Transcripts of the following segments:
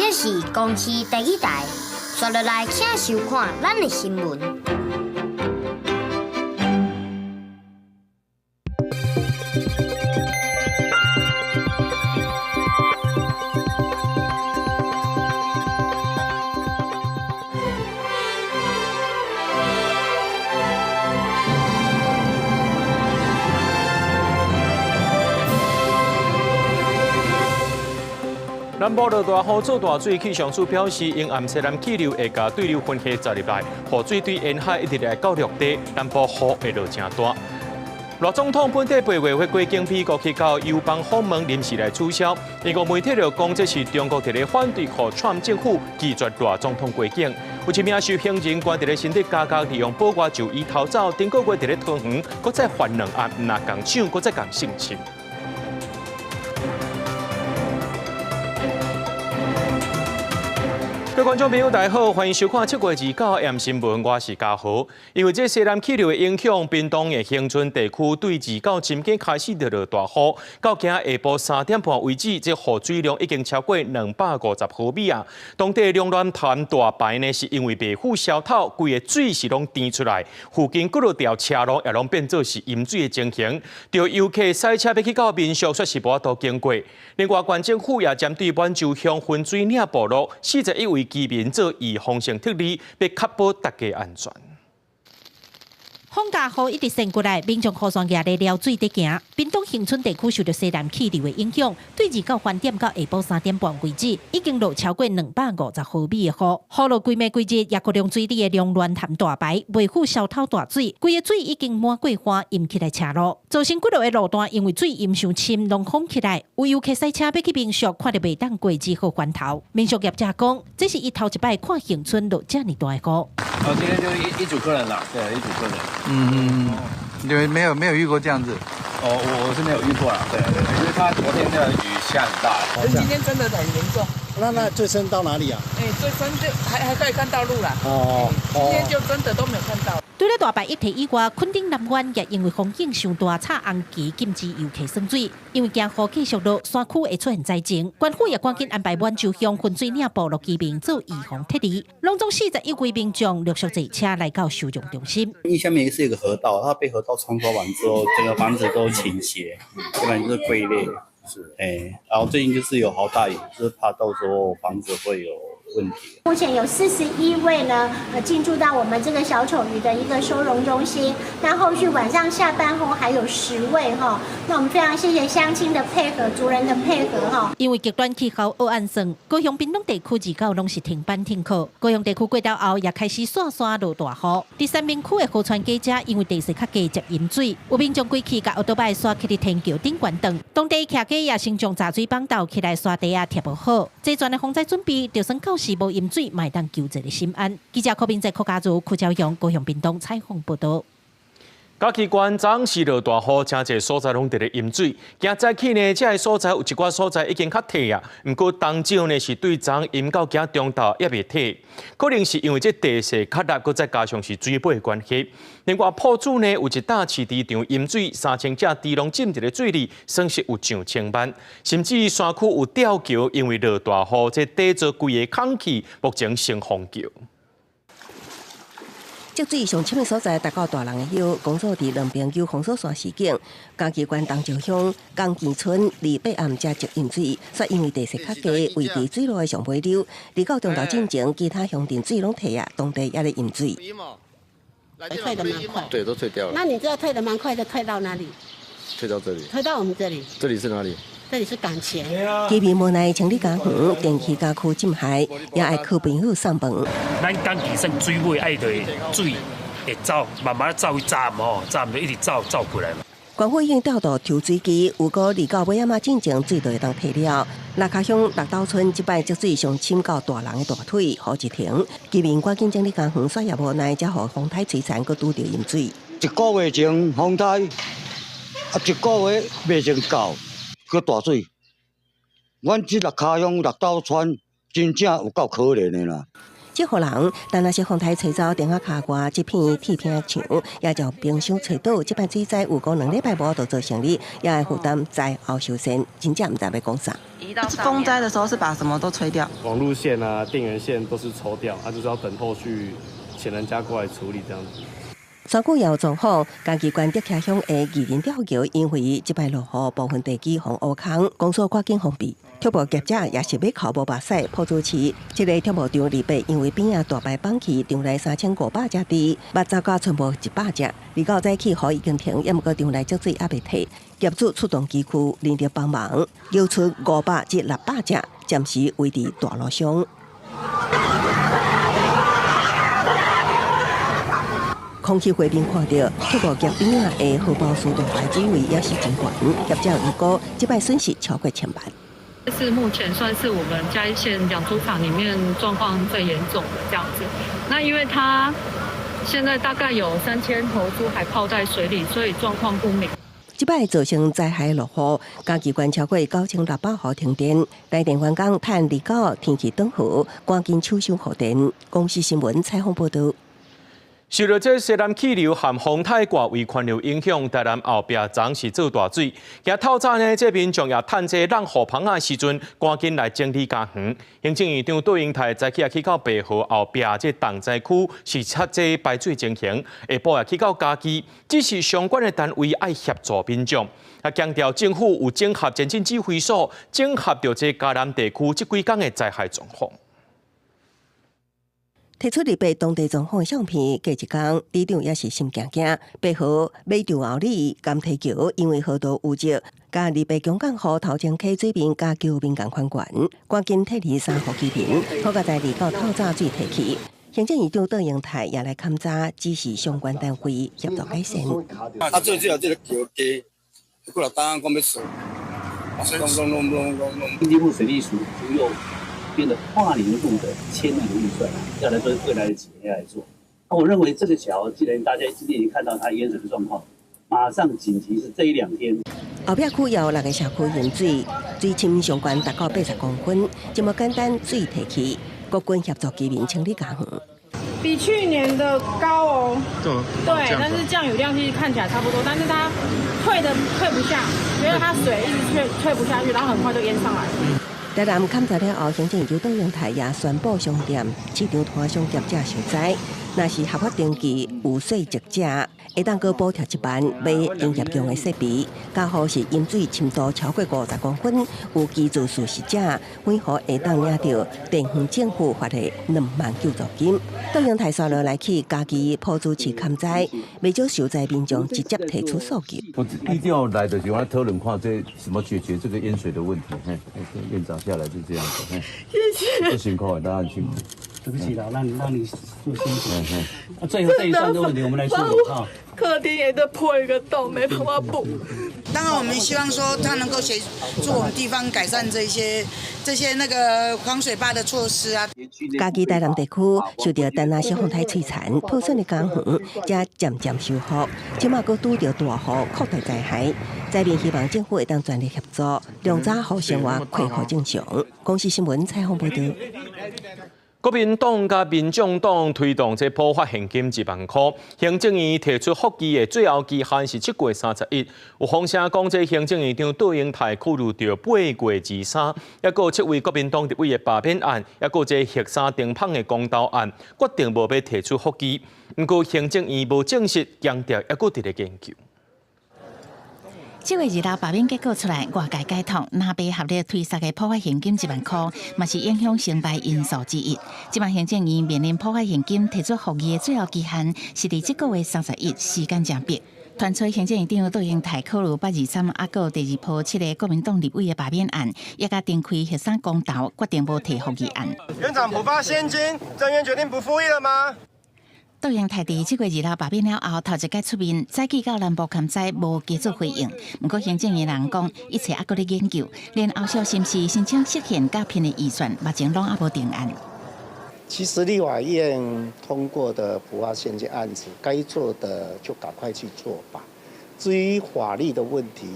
這是公視第一台，紲落來請收看咱的新聞。南部落大雨做大水，氣象署表示，因暗西南氣流會共對流雲系雜入來，雨水對沿海一直來到陸地，南部雨會落誠大。賴總統本底8月會過境美國去到友邦訪問，臨時來取消。英國媒體就講，這是中國佇咧反對，予川普政府拒絕賴總統過境。有一名受刑人關佇咧新竹監獄，利用保外就醫逃走，頂個月佇咧桃園，閣再犯兩案，毋但共搶，閣再共性侵。各位觀眾朋友，大家好，歡迎收看7月29 M 新聞，我是嘉豪。因為這西南氣流的影響，屏東的恆春地區對29深更開始就落大雨，到今下晡3點半為止，這雨水量已經超過250毫米啊。當地龍巒潭大排呢，是因為袂赴消透，規个水是攏甜出來，附近幾落條車路也攏變做是淹水的情形。著遊客駛車欲去到民宿，煞是無法度經過。另外，縣政府也針對滿洲鄉分水嶺部落41位居民做預防性撤離，欲確保大家安全。風夾雨一直滲過來，民眾雨傘舉咧撩水佇行。屏東恆春地區受著西南氣流的影響，對29翻點到下晡3點半為止，已經落超過250毫米的雨。雨落規暝規日，也閣讓水里的龍巒潭大排袂赴消透大水，規个水已經滿過岸，淹起來車路，造成幾落个路段因為水淹傷深，攏封起來。有遊客駛車欲去民宿，看著袂當過，只好翻頭。民宿業者講，這是伊頭一擺看恆春落遮爾大的雨。哦，今天就一組客人啦，對，一組客人。嗯，你們沒有遇過這樣子？哦，我是沒有遇過啦，對對，因為他昨天的雨下很大。今天真的很嚴重。那最深到哪裡啊？欸，最深就還可以看到路啦。哦，今天就真的都沒有看到。除了大排議題以外，墾丁南灣也因為風景傷大，插紅旗禁止遊客耍水，因為驚雨繼續落，山區會出現災情。縣府也趕緊安排滿洲鄉分水嶺部落居民做預防撤離，攏總41位民眾陸續坐車來到收容中心。因為下面是一個河道，它被河道沖刷完之後，整個房子都傾斜，基本就是龜裂。是，然後最近就是有好大雨，就是怕到時候房子會有問題。目前有41位呢，進駐到我們這個小丑魚的一個收容中心。那後續晚上下班後還有10位哈。那我們非常謝謝鄉親的配合，族人的配合哈。因為極端氣候惡按算，高雄屏東地區29攏是停班停課。高雄地區過晝後也開始紲紲落大雨。佇三民區的河川街遮，因為地勢較低，接淹水，有民眾規氣共歐多擺徙去佇天橋頂懸盪。當地徛家也先將雜水綁鬥起來，沙地仔貼無好。齊全的防災準備，就算到時無淹水，嘛會當求一个心安。記者柯明哲、柯家如、柯昭陽、高雄屏東採訪報導。嘉義縣昨時落大雨，誠濟所在攏佇咧淹水。今早起呢，這个所在有一寡所在已經較退啊，毋過東石呢是對昨淹到今中晝猶未退，可能是因為這地勢較抐，閣再加上是水尾的關係。另外，埔子呢有一棟飼豬場淹水，3000隻豬攏浸佇咧水裡，損失有上千萬。甚至山區有吊橋，因為落大雨，這底座規个空去，目前先封橋。積水上深的所在，達到大人的腰。工作佇兩邊有封鎖線示警。嘉義縣東石鄉江墘村28暗才積淹水，煞因為地勢較低，位佇水路的上尾溜。29中晝進前，其他鄉鎮水攏退啊，當地猶咧淹水。退得蠻快，對，都退掉了。那你知道退得蠻快的，退到哪裡？退到這裡。退到我們這裡。這裡是哪裡？這裡是港前。居民無奈清理家園，電器家具浸海，也愛靠朋友送飯。咱港墘算水尾愛著水會走，慢慢走去站吼，站就一直走走過來嘛。縣府已經調度抽水機，有過29尾仔馬進前水就會當退了。蚋卡鄉六斗村這擺積水上深到大人的大腿，雨一停，居民趕緊整理家園，煞也無奈，才予風颱摧殘，閣拄著淹水。一個月前風颱，啊一個月未曾到，閣大水。阮這蚋卡鄉六斗村真正有夠可憐的啦。這予人，但若是風颱吹走頂仔跤外這片鐵片牆，也將冰箱吹倒。這擺水災有講2禮拜無法度做生理，也會負擔災後修繕，真正毋知欲講啥。風災的時候是把什麼都吹掉？網路線啊、電源線都是抽掉，啊，就是要等後續請人家過來處理這樣子。選舉也有狀況，嘉義縣竹崎鄉的二林吊橋因為這擺落雨，部分地基予挖空，公所趕緊封閉。畜牧業者也是欲哭無目屎，朴主市這个畜牧場二八因為邊仔大排放棄，場內3500隻豬，肉走甲賰無100隻。29早起雨已經停，猶毋過場內積水猶未退，業主出動機具人力幫忙，舀出500至600隻，暫時圍佇大路上。空氣畫面看著，畜牧業邊仔的荷包樹大排水位也是真懸，業者預估這擺損失超過千萬。這是目前算是我們嘉義縣養豬場裡面狀況最嚴重的這樣子。那因為它現在大概有3000頭豬還泡在水裡，所以狀況不明。這擺造成災害落雨，嘉義縣超過9600戶停電，台電員工趁29天氣轉好，趕緊搶修護電。公視新聞採訪報導。受著這西南氣流和風颱外圍環流影響，台南後壁昨是做大水。今透早呢，這民眾也趁這落雨芳仔的時陣，趕緊來整理家園。行政院長杜英泰早起也去到白河後壁這重災區視察這排水情形，下晡也去到嘉義，指示相關的單位愛協助民眾。啊，強調政府有整合前進指揮所，整合著這嘉南地區這幾工的災害狀況。提出二八當地狀況的相片，過一工，里長也是心驚驚。白河馬場後里甘溪橋因為河道淤積，佮二八強降雨頭前溪水面佮橋面仝款懸，趕緊撤離3戶居民，好佳哉29透早水退去。行政院長杜英泰也來勘查，指示相關單位協助改善。啊，最主要這个橋低，過來單講欲掃，攏攏攏攏攏。經濟部水利署又編了跨年度的千億的預算，要來做未來的幾年要來做。那我認為這個橋，既然大家今天已經看到它淹水的狀況，馬上緊急是這一兩天。後壁區有6个社區淹水，水深上懸達到80公分，這麼簡單水退去，國軍協助居民清理家園。比去年的高哦，對，但是降雨量其實看起來差不多，但是它退的退不下，因為它水一直退退不下去，然後很快就淹上來。台南勘查了後，行政院長杜英泰也宣布商店、市場攤商業者受災，若是合法登記有稅籍者，會當閣補貼1萬買營業用的設備。加戶是淹水深度超過50公分，有居住事實者，每戶會當領著地方政府發的2萬救助金。杜英泰紲落來去嘉義朴主市勘災，袂少受災民眾直接提出訴求。我一定要來的，就來討論看這怎麼解決這個淹水的問題。嘿，院長下來就這樣子。嘿，謝謝。不辛苦，大家很辛苦。對不起啦，讓你做辛苦。啊，最後這一段的問題，我們來處理哈。客廳也都破一個洞，沒辦法補。當然，我們希望說他能夠協助我們地方改善這些那個防水壩的措施啊。嘉義台南地區受著丹那小風颱摧殘，破損的家園才漸漸修復，這馬閣拄著大雨擴大災害，災民希望政府會當全力協助，量早予生活恢復正常。公視新聞採訪報導。國民黨佮民眾黨推動這普發現金1萬箍，行政院提出覆議的最後期限是7月31。有風聲講，這行政院長杜英泰考慮著8月23，抑閣有7位國民黨立委的罷免案，抑閣這核三燈麭的公投案，決定無欲提出覆議。毋過行政院無證實，強調抑閣佇咧研究。7月26罷免結果出來，外界解讀，藍白合力推捒的普發現金1萬箍，嘛是影響成敗因素之一。這擺行政院面臨普發現金提出覆議的最後期限，是佇這個月31，時間正迫。傳出行政院長杜英泰考慮823，抑閣第二波7個國民黨立委的罷免案，也佮展開核三公投，決定無提覆議案。院長普發現金，政院決定不覆議了嗎？杜英泰佇這個月26罷免了後，頭一擺出面，早起到南部勘災無加做回應。毋過行政院人講，一切猶閣咧研究，連後續是毋是申請釋憲佮編的預算，目前攏猶無定案。其實立法院通過的普發現金案子，該做的就趕快去做吧。至於法律的問題，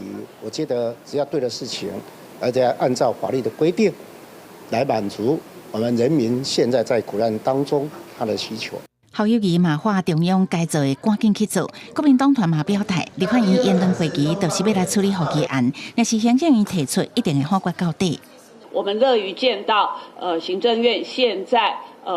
我覺得只要對的事情，而且按照法律的規定來滿足我們人民現在在苦難當中，他的需求。侯友宜嘛喊中央該做的趕緊去做，國民黨團嘛表態，立法院延長會期就是欲來處理予議案，若是行政院提出，一定會否決到底。我們樂於見到，行政院現在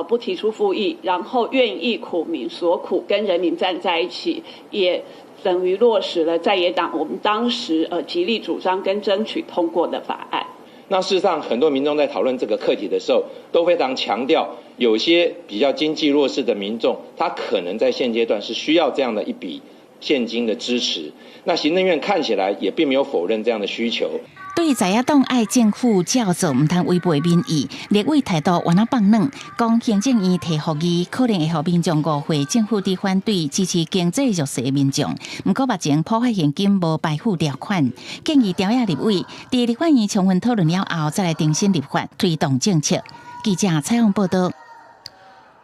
不提出覆議，然後願意苦民所苦，跟人民站在一起，也等於落實了在野黨我們當時極力主張跟爭取通過的法案。那事實上，很多民眾在討論這個課題的時候，都非常強調，有些比較經濟弱勢的民眾，他可能在現階段是需要這樣的一筆現金的支持。那行政院看起來也並沒有否認這樣的需求。對在野黨愛政府照做，毋通違背民意，立委態度猶若放軟，講行政院提予議，可能會予民眾誤會政府佇反對支持經濟弱勢的民眾。毋過目前普發現金無排富條款，建議朝野立委佇立法院充分討論了後，再來重新立法推動政策。記者採訪報道。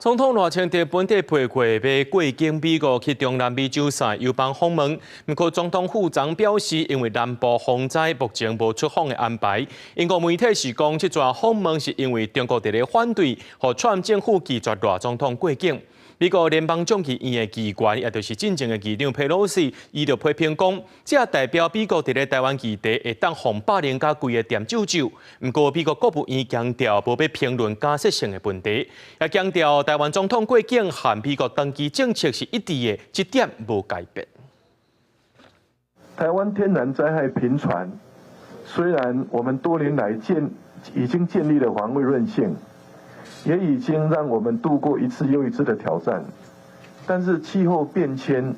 總統賴清德本底批過欲過境美國去中南美洲賽友邦訪問，毋過總統府昨表示，因為南部洪災，目前無出訪的安排。英國媒體是講，這逝訪問是因為中國佇咧反對，予川普政府拒絕賴總統過境。美國聯邦眾議院的議員，也就是進前的議長佩洛西，伊就批評講，這代表美國佇咧台灣議題會當予霸凌佮規个恬赳赳。毋過美國國務院強調，無欲評論假設性的問題，也強調台灣總統過境和美國長期政策是一致的，這點無改變。台灣天然災害頻傳，雖然我們多年來已經建立了防衛韌性。也已經讓我們度過一次又一次的挑戰，但是氣候變遷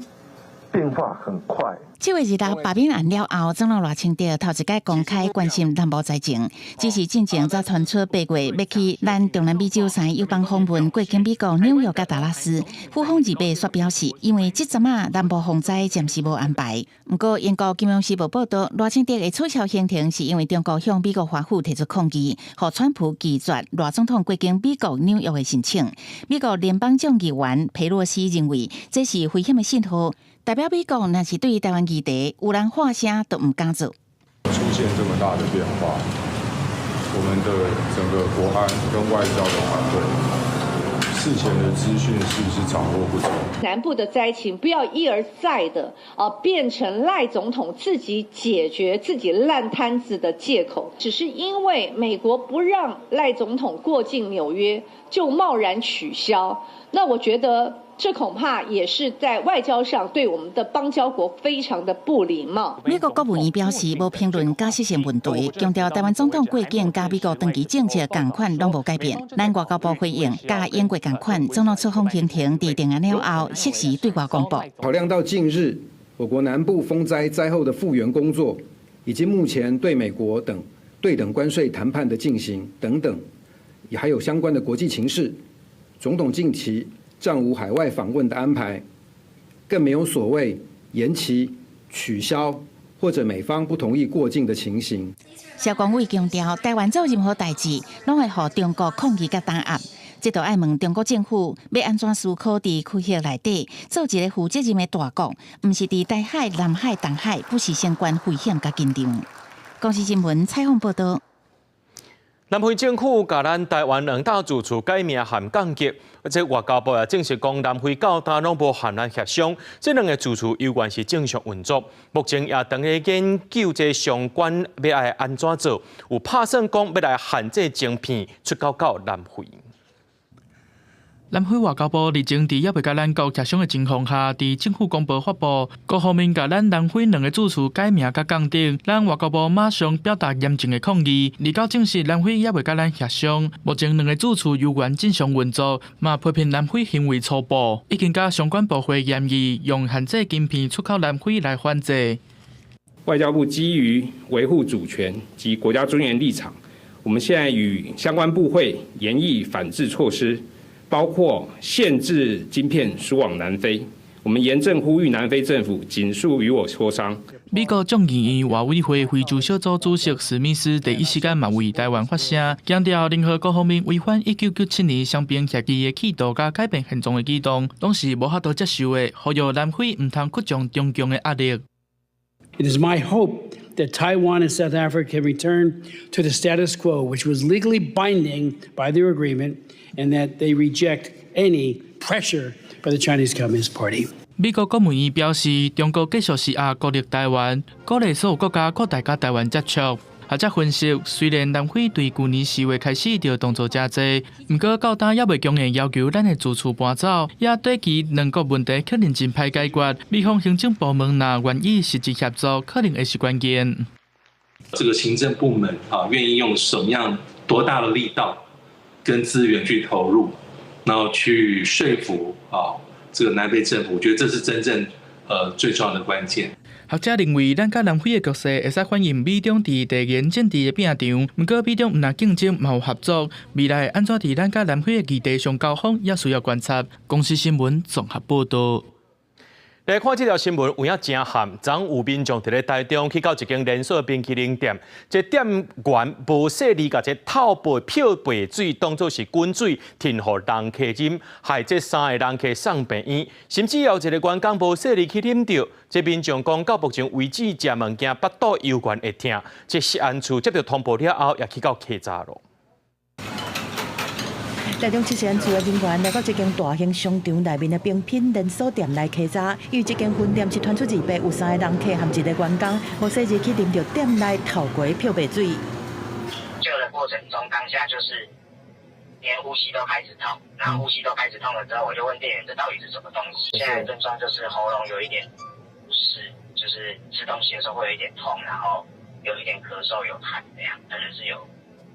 變化很快。7月26罷免案了後，總統賴清德頭一擺公開關心南部災情，只是進前才傳出8月欲去咱中南美洲三个友邦訪問，過境美國紐約佮達拉斯。府方28煞表示，因為這陣仔南部洪災暫時無安排。毋過英國金融時報報導，賴清德會取消行程，是因為中國向美國華府提出抗議，予川普拒絕賴總統過境美國紐約的申請。美國聯邦眾議員佩洛西認為，這是危險的信號。代表美國，若是對台灣議題有人喊聲，都毋敢做。出現這麼大的變化，我們的整個國安跟外交的團隊，事前的資訊是不是掌握不足？南部的災情不要一而再的啊，變成賴總統自己解決自己爛攤子的借口。只是因為美國不讓賴總統過境紐約，就貿然取消。那我覺得，這恐怕也是在外交上對我們的邦交國非常的不禮貌。美國國務院表示無評論假設性問題，強調台灣總統過境佮美國長期政策仝款攏無改變。咱外交部回應，佮英國仝款，總統出訪行程佇定案了後，適時對外公布。考量到近日我國南部風災災後的復原工作，以及目前對美國等對等關稅談判的進行等等，也還有相關的國際情勢，總統近期暫無海外訪問的安排，更沒有所謂延期、取消或者美方不同意過境的情形。蕭光偉強調，台灣做任何代誌，攏會予中國抗議佮打壓。這就愛問中國政府欲按怎思考，佇區域內底做一个負責任的大國，毋是佇台海、南海、東海，不時升懸危險佮緊張。公視新聞採訪報導。南非政府共咱台灣兩大住處改名和降級，這外交部也證實講，南非到今攏無和咱協商，這兩个住處猶原是正常運作。目前也當咧研究這相關欲愛按怎做，有拍算講欲來限制晶片出口到南非。南非外交部日前佇猶未佮咱國協商的情況下，佇政府公報發布，各方面共咱南非兩个住處改名佮降等，咱外交部馬上表達嚴正的抗議。二九證實南非猶未佮咱協商，目前兩个住處猶原正常運作，嘛批評南非行為粗暴，已經佮相關部會研議，用限制晶片出口南非來反制。外交部基於維護主權及國家尊嚴立場，我們現在與相關部會研議反制措施。包括限制晶片輸往南非，我們嚴正呼籲南非政府盡速與我磋商。美國眾議院外委會非洲小組主席史密斯第一時間嘛為台灣發聲，強調任何各方面違反1997年雙邊協議的企圖佮改變現狀的舉動，攏是無法度接受的，呼籲南非毋通屈從中共的壓力。It is my hope that Taiwan and South Africa can return to the status quo, which was legally binding by their agreement, and that they reject any pressure by the Chinese Communist Party. 美國國務院表示，中國繼續施壓孤立臺灣，鼓勵所有國家擴大佮臺灣接觸。學者分析，雖然南非對舊年4月開始就動作誠濟，毋過到今猶未強硬要求咱的住處搬走，也短期兩國問題可能真歹解決。美方行政部門若願意實質協助，可能會是關鍵。這個行政部門啊，願意用什麼樣多大的力道跟資源去投入，然後去說服啊這個南非政府，我覺得這是真正最重要的關鍵。學者認為，咱佮南非的局勢會使反映美中佇地緣政治的拼場。毋過，美中毋但競爭，嘛有合作。未來按怎佇咱佮南非的議題上交鋒，也需要觀察。公視新聞綜合報導。來看這條新聞，有影真譀。昨昏有民眾佇咧台中去到一間連鎖冰淇淋店，這店員無細膩，共這透白漂白水當做是滾水，停予人客飲，害這三个人客送病院，甚至有一个員工無細膩去啉著。這民眾講到目前為止，食物件腹肚猶原會疼。這食安處接著通報了後，也去到稽查囉。台中市食安處的人員來到這間大型商場內面的冰品連鎖店來稽查，因為這間分店是傳出二八有三个人客和一个員工，無細膩去啉著店內透過漂白水。救的過程中，當下就是連呼吸都開始痛，然後呼吸都開始痛了之後，我就問店員這到底是什麼東西？現在症狀就是喉嚨有一點不適，就是吃東西的時候會有一點痛，然後有一點咳嗽、有痰這樣，可能是有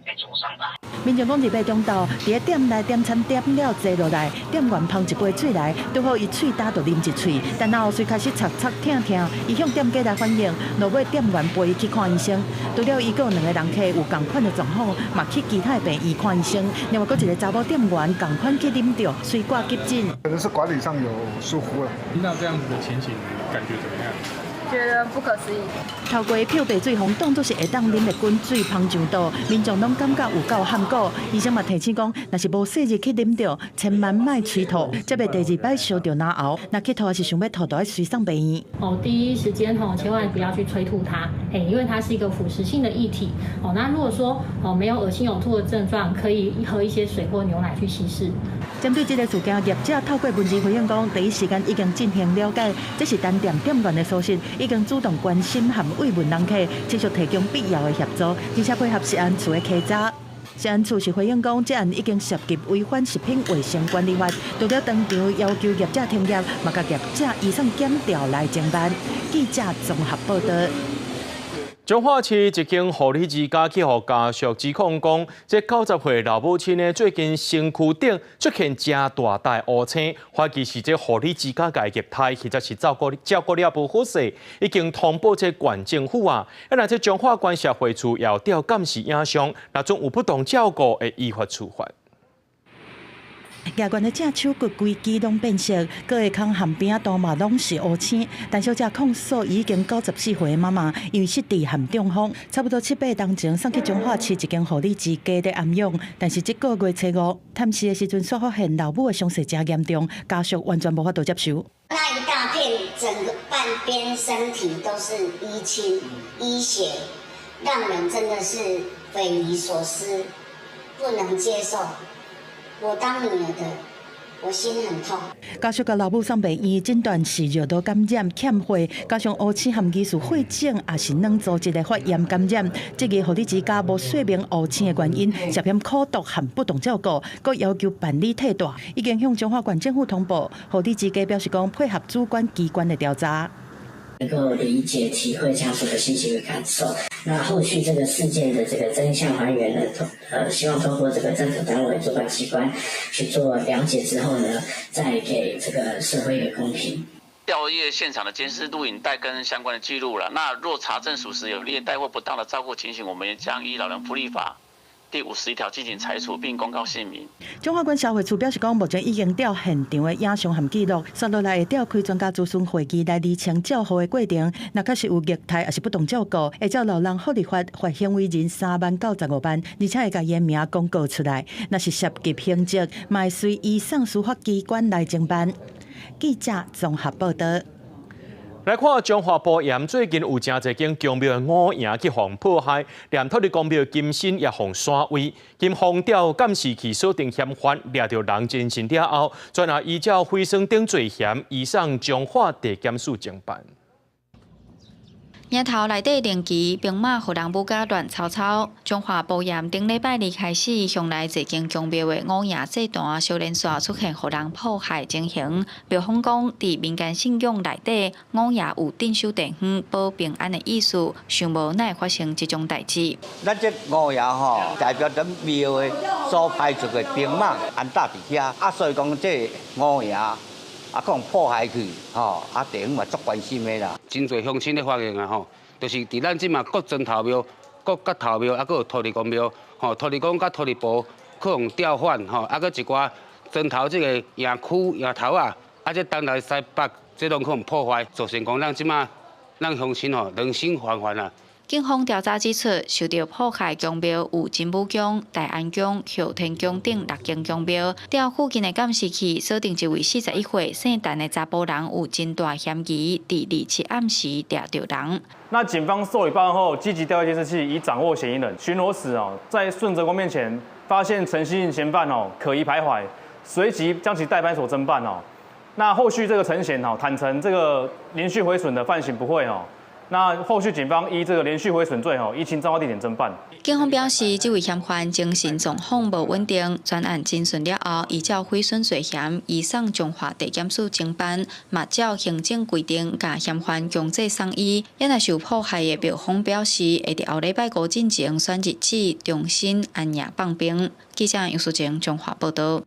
被灼傷吧。民眾講，二八中晝，佇咧店內點餐點了坐落來，店員捧一杯水來，拄好伊喙焦就啉一喙，但後隨開始插插疼疼，伊向店家來反映，落尾店員陪伊去看醫生。除了伊，閣有兩个人客有仝款的狀況，嘛去其他的病院看醫生。另外，閣一个查某店員仝款去啉著，隨掛急診。可能是管理上有疏忽了。聽到這樣子的情形，感覺怎麼樣？覺得不可思議。透過漂白水，予當作是會當啉的滾水捧上肚，民眾攏感覺有夠譀古。醫生嘛提醒講，若是無細膩去啉著，千萬莫催吐，這袂第二擺燒著嚨喉，若去吐抑是想欲吐，就愛隨送病院。哦，第一時間吼，千萬不要去催吐它，嘿，因為它是一個腐蝕性的液體。哦，那如果說哦沒有噁心嘔吐的症狀，可以喝一些水或牛奶去稀釋。針對這个事件，業者透過文字回應講，第一時間已經進行了解，這是單店店員的疏失，已經主動關心和慰問人客，持續提供必要的協助，而且配合食安處的稽查。食安處是回應講，這案已經涉及違反食品衛生管理法，除了當場要求業者停業，嘛共業者移送檢調來偵辦。記者綜合報導。彰化市一間護理之家去予家屬指控講，這90歲老母親呢，最近身軀頂出現誠大塊烏青，懷疑是這護理之家共伊虐待，或者是照顧照顧了無好勢，已經通報這縣政府啊。啊，若這彰化縣社會處也有調監視影像，若準有不當照顧，會依法處罰。額懸的正手骨規支攏變色，閣下崁和邊仔度嘛攏是烏青。陳小姐控訴已經94歲的媽媽，因為失智和中風，差不多七八冬前送去彰化市一間護理之家咧安養，但是這个月初五探視的時陣，煞發現老母的傷勢誠嚴重，家屬完全無法度接受。那一大片，整個半邊身體都是淤青、淤血，讓人真的是匪夷所思，不能接受。我當女兒的，我心很痛。家屬共老母送病院，診斷是尿道感染、欠血，加上烏青和疑似血腫，抑是軟組織的發炎感染。這个護理之家無說明烏青的原因，涉嫌苦毒和不當照顧，閣要求辦理替代，已經向彰化縣政府通報。護理之家表示講，配合主管機關的調查。能夠理解、體會家屬的心情與感受。那後續這個事件的這個真相還原呢？希望透過這個政府單位、主管機關去做了解之後呢，再給這個社會一個公平。調閱現場的監視錄影帶跟相關的記錄了。那若查證屬實有虐待或不當的照顧情形，我們也將依老人福利法第51條進行裁處並公告姓名。彰化縣社會處表示講，目前已經調現場的影像和記錄，紲落來會召開專家諮詢會議來釐清照護的過程。若確實有虐待抑是不當照顧，會照老人福利法罰行為人3萬到15萬，而且會共伊的名公告出來。若是涉及刑責，嘛會隨移送司法機關來偵辦。記者綜合報導。來看彰化埔鹽最近有誠濟間宮廟的五爺去予破害，連土地公廟金身也予徙位。警方調監視器鎖定嫌犯，掠著人真身了後，轉來依照毀損等罪嫌移送彰化地檢署偵辦。鏡頭內底靈旗兵馬予人舞甲亂糟糟。彰化埔鹽頂禮拜二開始，向來濟間宮廟的五爺祭壇小連續出現予人破壞情形。廟方講，佇民間信仰內底，五爺有鎮守地方、保平安的意思，想無哪會發生這種代誌。咱這五爺吼，代表咱廟的所派出的兵馬安搭佇遐，啊，所以講這五爺。啊，講破壞去，吼，啊，地方嘛足關心的啦。真濟鄉親咧發現啊，吼，就是佇咱這馬各莊頭廟、各角頭廟，啊，閣有土地公廟，吼，土地公佮土地婆去予調換，吼，啊，閣一寡磚頭這個營區、營頭啊，啊，這東南西北，這攏去予破壞，造成講咱這馬咱鄉親吼人心惶惶啊。警方調查指出，受著破壞宮廟有真武宮、大安宮、後天宮等六間宮廟。調附近的監視器鎖定一位41歲姓陳的查埔人，有真大嫌疑，佇27暗時掠著人。那警方受理報案後，積極調閱監視器，以掌握嫌疑人。巡邏時哦，在順澤宮面前發現陳姓嫌犯哦可疑徘徊，隨即將其帶派出所偵辦哦。那後續這個陳嫌哦坦承這個連續毀損的犯行不會哦。那後續警方依這個連續毀損罪吼，移情彰化地檢偵辦。警方表示，這位嫌犯精神狀況無穩定，專案偵訊了後，依照毀損罪嫌移送彰化地檢署偵辦，嘛照行政規定，共嫌犯強制送醫。也若受迫害的廟方表示，會佇後禮拜五進前選日子重新安營放兵。記者楊淑靜彰化報導。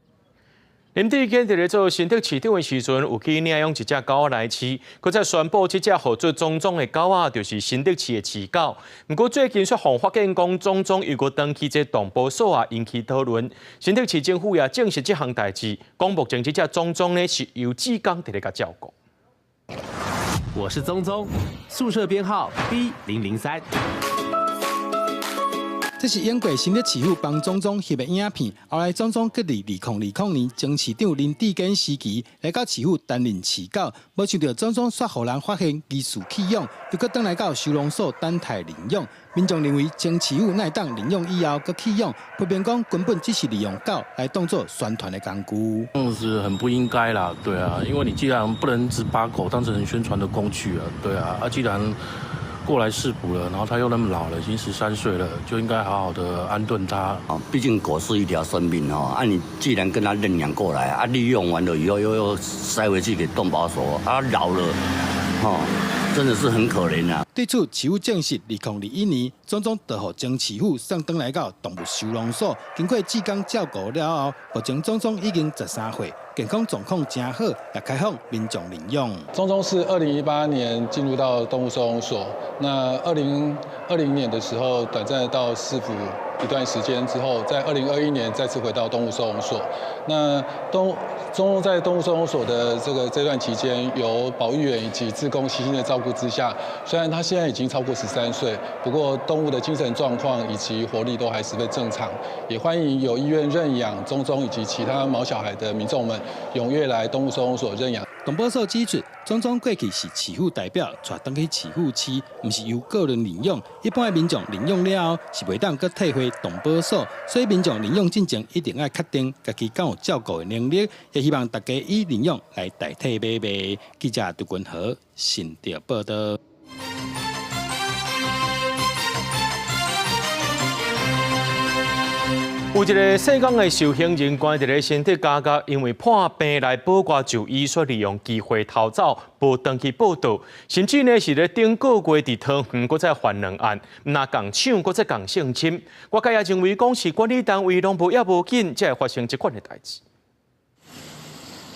林智堅佇咧做新竹市長的時陣，有去領養一隻狗仔來飼，閣再宣布這隻號做總總的狗仔，就是新竹市的市狗。毋過最近卻予發現講總總又閣轉去這動保所啊，引起討論。新竹市政府也證實這項代誌，講目前這隻總總呢是由志工佇咧共照顧。我是宗宗，宿舍編號 B003。這是英國新竹市府幫總總翕的影片，後來總總閣佇2020年前市長林智堅時期來到市府擔任市狗，無想著總總煞予人發現疑似棄養，又閣轉來到收容所等待領養。民眾認為前市府哪會當領養以後閣棄養，批評講根本只是利用狗來當做宣傳的工具。這樣子很不應該啦，對啊，因為你既然不能只把狗當成宣傳的工具啊，對啊，啊既然過來市府了，然後他又那麼老了，已經13歲了，就應該好好的安頓他。啊，畢竟狗是一條生命哦。啊，你既然跟他認養過來，啊，利用完了以後又塞回去給動保所，啊，老了，哦，真的是很可憐啊。對此，市府證實，2021年，總總就予前市府送轉來到動物收容所，經過志工照顧了後，目前總總已經13歲，健康狀況誠好，也開放民眾領養。總總是2018年進入到動物收容所，那2020年的時候短暫的到市府一段時間之後，在2021年再次回到動物收容所。那總總在動物收容所的這段期間，由保育員以及志工悉心的照顧之下，雖然他現在已經超過13歲，不過動物的精神狀況以及活力都還十分正常。也歡迎有意願認養總總以及其他毛小孩的民眾們踴躍來動物收容所認養。動保所指出，總總過去是市府代表帶轉去市府飼，毋是由個人領養。一般的民眾領養了後是袂當閣退回動保所，所以民眾領養進前一定愛確定家己敢有照顧的能力。也希望大家以領養來代替買賣。記者杜君和新竹報導。有一个姓江的受刑人關佇咧新竹監獄，因為破病來保外就醫，煞利用機會逃走，無轉去報到，甚至呢是咧頂個月佇桃園閣再犯兩案，毋但共搶，閣再共性侵。外界也認為講是管理單位攏無要無緊，才會發生這款的代誌。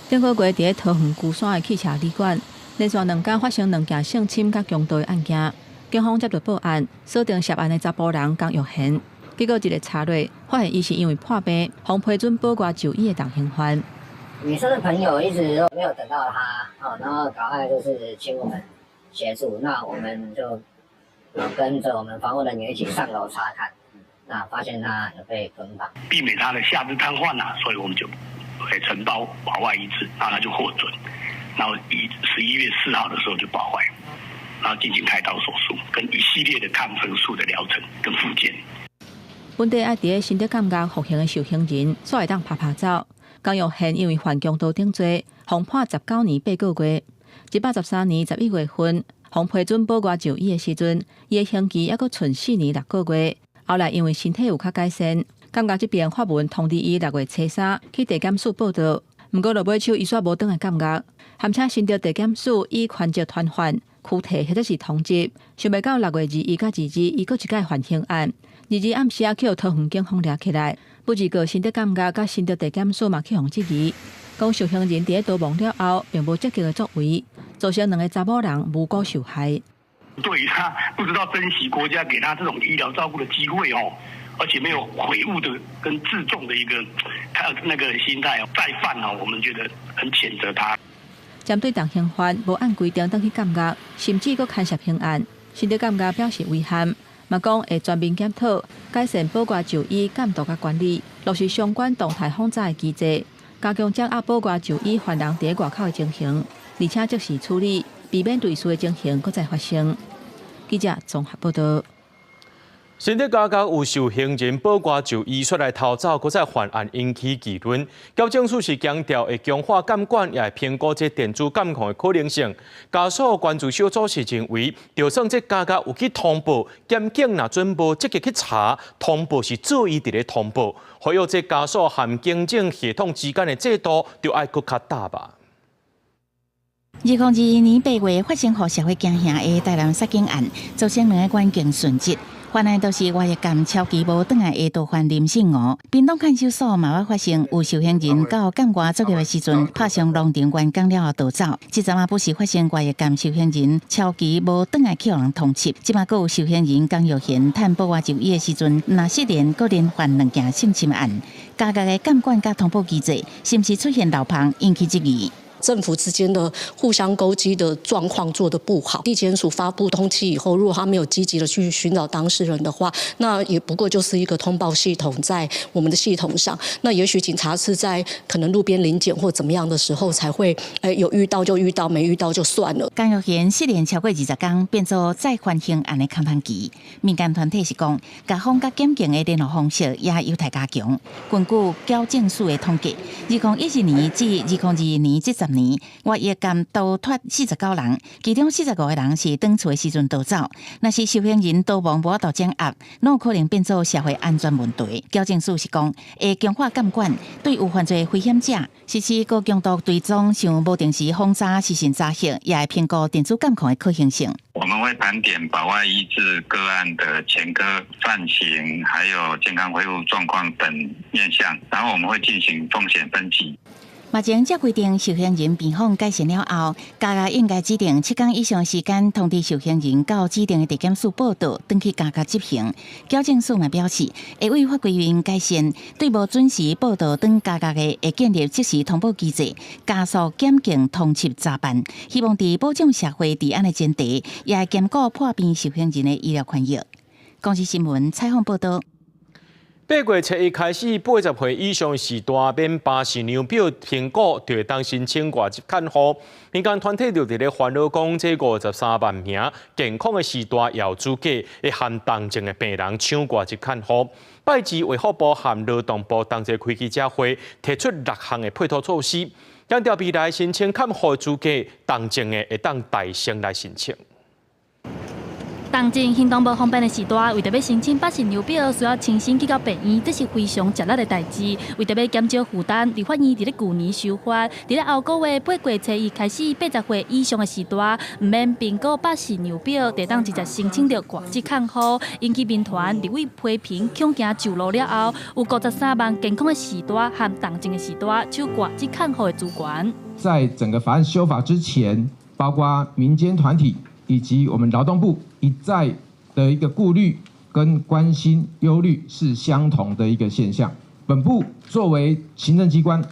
頂個月佇咧桃園龜山的汽車旅館，連續兩工發生兩件性侵佮強盜的案件，警方接著報案，鎖定涉案的查埔人江玉賢。結果一个查落，發現伊是因為破病，予批准保外就醫的重刑犯。女生的朋友一直都沒有等到他，然後趕快就是請我們協助，那我們就跟着我們防護人員一起上樓查看，那發現他有被捆綁，避免他的下肢癱瘓啦，所以我們就會承包保外醫治，那他就獲准。然後以11月4號的時候就保外，然後進行開刀手術，跟一系列的抗生素的療程跟復健。本底愛佇咧新竹監獄服刑的受刑人，煞會當趴趴走。江玉賢因為犯強盜等罪，予判19年8個月。113年11月份，予批准保外就醫的時陣，伊的刑期猶閣賰4年6個月。後來因為身體有較改善，監獄這邊發文通知伊6月初3去地檢署報到。毋過落尾手，伊煞無轉來監獄，含請新竹地檢署以權責傳喚、驅提或者是通緝，想袂到6月21佮22，伊閣一擺犯刑案。22暗時仔去予桃園警方掠起來，不過新竹監獄佮新竹地檢署嘛去予質疑，講受刑人佇咧逃亡了後，並無積極的作為，造成兩个查某人無辜受害。對於他不知道珍惜國家給他這種醫療照顧的機會哦，而且沒有悔悟的跟自重的一個他那個心態哦，再犯哦，我們覺得很譴責他。針對重刑犯無按規定轉去監獄，甚至閣牽涉刑案，新竹監獄表示遺憾。嘛講會全面檢討，改善保外就醫監督佮管理，落實相關動態訪查的機制，加強掌握保外就醫犯人佇外口的情形，而且即時處理，避免類似的情形閣再發生。記者綜合報導。新竹監獄有受刑人保外就醫出來逃走，閣再犯案引起議論。矯正署是強調會強化監管，也會評估這電子監控的可能性。家屬關注小組是認為，就算這監獄有去通報，檢警若準無積極去查，通報是做伊佇咧通報，呼籲這家屬和警政系統之間的制度，就愛閣較踏吧。2021年8月發生予社會驚嚇的台南殺警案，造成兩个員警殉職。犯案就是外役監超期無轉來的逃犯林信吾。屏東看守所嘛捌發生有受刑人到監外作業的時陣，拍傷農場員工了後逃走。這陣仔不時發生外役監受刑人超期無轉來去予人通緝，這馬閣有受刑人江玉賢趁保外就醫的時陣，若失聯，閣連犯兩件性侵案。監獄的監管佮通報機制，是毋是出現漏縫，引起質疑。政府之間的互相勾稽的狀況做得不好。地檢署發布通緝以後，如果他沒有積極的去尋找當事人的話，那也不過就是一個通報系統在我們的系統上。那也許警察是在可能路邊臨檢或怎麼樣的時候才會，有遇到就遇到，沒遇到就算了。江玉賢失聯超過20天，變做再犯刑案的空窗期。民間團體是講，監方佮檢警的聯絡方式也有待加強。根據矯正署的統計，2012年至2022年這10年，外役監逃脫49人，其中45個人是轉厝的時陣逃走。若是受刑人逃亡無法度掌握，攏有可能變做社會安全問題。矯正署是講，會強化監管，對有犯罪危險者實施高強度追蹤，像無定時訪查、視訊查核，也會評估電子監控的可行性。我們會盤點保外醫治個案的前科、犯行，還有健康恢復狀況等面向，然後我們會進行風險分級。目前這規定受刑人病房改善了後，監獄應該指定7天以上時間通知受刑人到指定的地檢署報到，轉去監獄執行。矯正署嘛表示，會依法規定改善，對無準時報到轉監獄的，會建立即時通報機制，加速檢警通緝查辦。希望佇保障社會治安的前提，也會兼顧破病受刑人的醫療權益。公視新聞採訪報導。8月初1開始，80歲以上序大免巴氏量表評估，就會當申請外籍看護。民間團體就佇咧煩惱講，這53萬名健康的序大有資格，會和重症的病人搶外籍看護。拜二衛福部和勞動部同齊開記者會，提出六項的配套措施，強調未來申請看護資格，重症的會當代先來申請。重症行動無方便的序大，為著欲申請巴氏量表，需要親身去到病院，這是非常吃力的代誌。為著欲減少負擔，立法院佇咧舊年修法，佇咧後個月8月初1開始，80歲以上的序大，毋免評估巴氏量表，就當直接申請著外籍看護。引起民團立委批評，恐驚上路了後，有53萬健康的序大和重症的序大搶外籍看護的資源。在整個法案修法之前，包括民間團體以及我們勞動部一再的一個顧慮跟關心憂慮是相同的一個現象。本部作為行政機關，